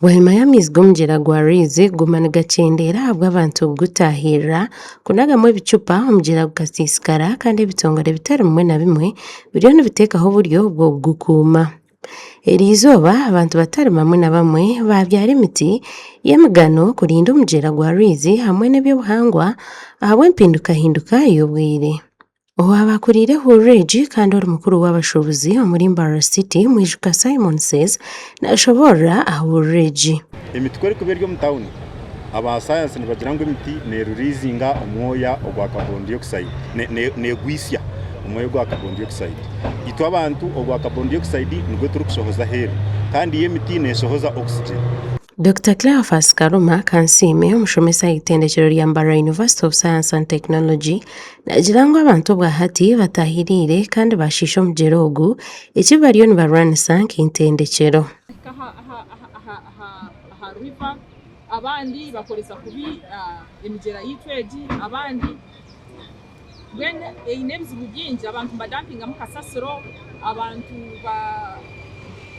Bwanyima y'amaizi g'omugyera gwa Rwizi kuguma nigakyendeera ahabw'abantu kugutaahirira, kunagamu ebicupa, omugyera gukasiisikara kandi ebitongore bitari bimwe na bimwe biriyo nibiteekaho oburyo bw'okugukuuma. Eriizooba abantu batari bamwe na bamwe baabyara emiti y'emigano kurinda omugyera gwa Rwizi hamwe n'eby'obuhangwa ahabw'empindukahinduka y'obwire. Owaaba akuriire ehururu egi kandi ori mukuru w'abashuubuzi omuri Mbarara City, Mwijuka Simon Says nashoboorora aha hururu egi. Emiti ku erikuba eri omu tawuni, aba sayansi nibagira ngu emiti neeruriizinga omwoya ogwa kabondiokisayidi, neegwisya omwoya ogwa kabondiokisayidi. Itwe abantu ogwa kabondiokisayidi nigwo turikushohoza aheeru kandi yo emiti neeshohoza oxygen. Dokita Cleophas Karuma Kansiime, omushomesa aha itendekyero rya Mbarara University of Science and Technology, naagira ngu abantu obwa hati bataahiriire kandi baashiisha omugyera ogu, eki bariyo nibarwanisa nk'eitendekyero. Bahika aha river abandi bakoresa kubi emigyera yaitu egi abandi mbwenu eine ebizibu bingi abantu nibadampingamu kasasiro abantu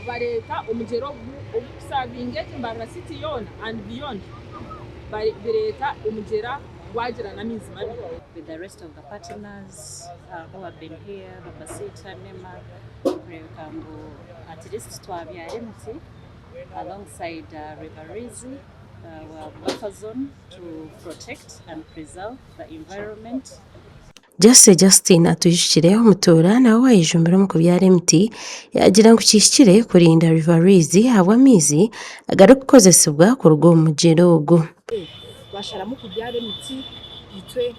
bareeta omugyera ogu ogurikusavinga egi Mbarara city yoona and beyond bireeta omugyera gwagira n'amaizi mabi. With the rest of the partners who have been here, Babasita, NEMA, kureebeka ngu at least twabyara emiti alongside River Rwizi, our buffer zone to protect and preserve the environment. Justice Justine Atwijukire omutuura nawe owaayejumbire omu kubyara emiti yaagira ngu kihikire kurinda River Rwizi ahabw'amaizi agarikukozesibwa kuruga omu mugyera ogu. Twasharamu kubyara emiti itwe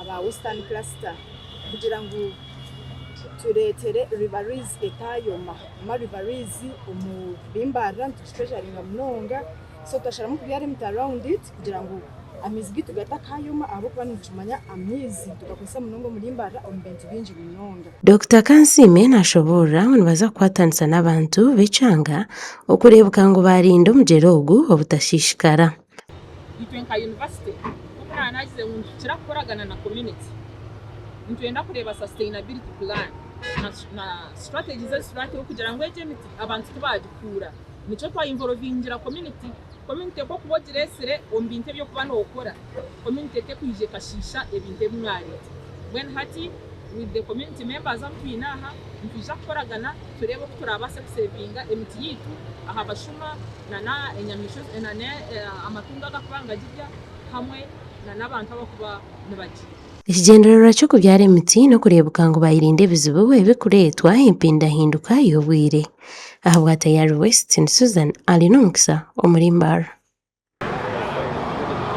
aba Western Cluster kugira ngu tureetere River Rwizi etaayoma. Kuma River Rwizi omu Bimbarara nitugitreasuringa munonga so twasharamu kubyara emiti around it kugira ngu amaizi gaitu gatakayoma ahabw'okuba nitukimanya amaizi nitugakozesa munonga omuri Mbarara omu bintu bingi munonga. Dokita Kansiime nashoboorora ngu nibaza kukwatanisa n'abantu b'ekyanga okureebuka ngu baarinda omugyera ogu obutashiishikara. Itwe nka yunivasite nk'oku naaba naagize ngu nitukira kukoragana na community, nitwenda kureeba sustainability plan na strategies ezi turaateho kugira ngu egi emiti abantu tibaagikuura. Nikyo twa involvingira community. Community ku okuba ogireetsire omu bintu ebi orikuba nookora, community tekwija ekashiisha ebintu ebi mwareeta. Mbwenu hati with the community members abu twine aha, nitwija kukoragana tureebe oku turaabaase kusevinga emiti yaitu aha bashuma na enyamaishwa na amatungo agakuba nigagirya hamwe na n'abantu abakuba nibagirya. Ekigyendererwa ky'okubyara emiti n'okureebuka ngu baayerinda ebizibu ebirikureetwa empindahinduka y'obwire. Ahabwa Tayari West, ndi Susan Alinomukisa omuri Mbarara.